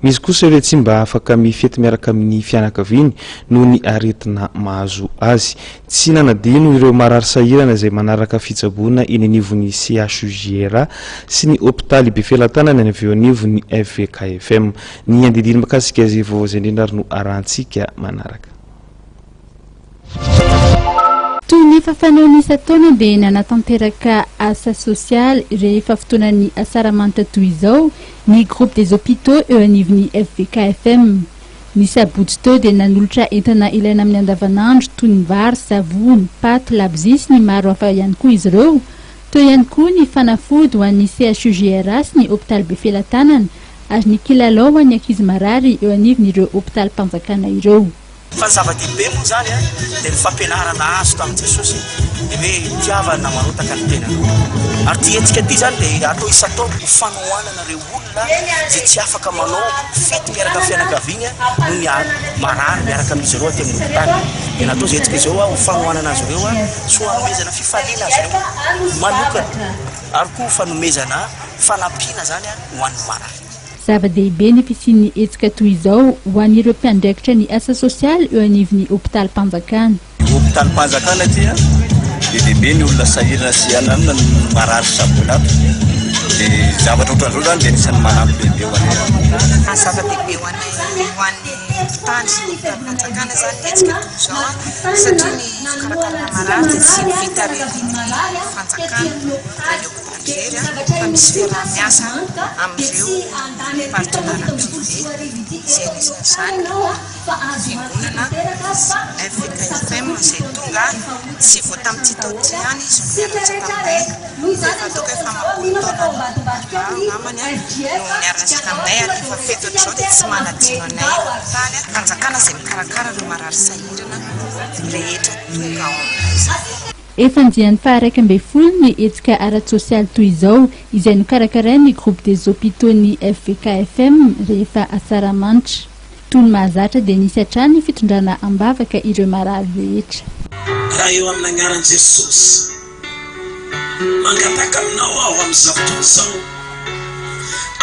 Misy kosa ireo tsy mba afaka mifety miaraka amin'ny fianakaviany noho ny aretina mahazo azy. Tsy nanadino ireo marary sahirana izay manaraka fitsaboana eny anivon'ny CHUJRA sy ny hopitaly Befelatanana ny avy eo anivon'ny FVKFM. Ny andidiny makasika izay vaovao izay indrindra ary no arahantsika manaraka. Toy ny efa fanaony isan-taona dia nanatanteraka asa sosialy rehefa fotoanan'ny asaramanitra toy izao ny Groupe des Hôpitaux eo anivon'ny FVKFM. Ny sabotsy teo dia nanolotra entana ilaina amin'ny andavanandro toy ny vary, savony, paty, labozia sy ny maro hafa ihany koa izy ireo. Teo ihany koa ny fanafody ho an'ny CHUJRA sy ny hopitaly Befelatanana ary ny kilalao ho an'ny ankizy marary eo anivon'ireo hopitalim-panjakana ireo. Fa ny zava-dehibe moa izany dia ny fampianarana azo tamin'i Jesosy dia hoe tiava ny namanao tahaka ny tenanao. Ary ity hetsika ity izany dia atao isan-taona ho fanohanana ireo olona izay tsy afaka manao fety miaraka amin'ny fianakaviany noho ny marary miaraka amin'izy ireo aty amin'ny hopitaly. Dia natao izao hetsika izao ho fanohanana azy ireo sy ho hanomezana fifaliana azy ireo manokana ary koa ho fanomezana fanampiana izany ho an'ny marary. Zava-dehibe ny fisian'ny hetsika toy izao ho an'ireo mpiandraikitra ny asa sosialy eo anivon'ny hopitalim-panjakana. Hopitalim-panjakana ity a, be dia be ny olona sahirana sy ananona ny marary saboina ato, dia zavatra ohatran'izao izany dia anisan'ny manampy lehibe ho anay. Zava-dehibe ho anay ho an'ny hopitaly sy ny hopitalim-panjakana izany ny hetsika toy izao satria ny fikarakarana marary dia tsy vita irery ny fanjakana na ny hopitaly. Irery fa misy fiaraha-miasa amin'ireo partenaires privés izay anisan'izany ny fiangonana FKFM izay tonga tsy vao tamin'ity taona ity ihany izy no niara-niasa taminay fa efa ataoko hoe efa amam-polo taona maromaro angambany no niara-niasa taminay ary efa fety ohatr'izao dia tsy manadino anay hopitaly fanjakana izay mikarakara ireo marary sahirana rehetra tonga ao aminay izany. Efa andiany faha-11 ny hetsika ara-tsosialy toy izao izay nokarakarain'ny Groupe des Hôpitaux-n'ny FVKFM rehefa Asaramanitra. Toy ny mahazatra dia nisy hatrany ny fitondrana am-bavaka ireo marary rehetra. Ray eo amin'ny agnaran'i Jesosy, mangataka aminao aho amin'izao fotoana izao,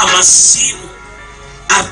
amasino ary.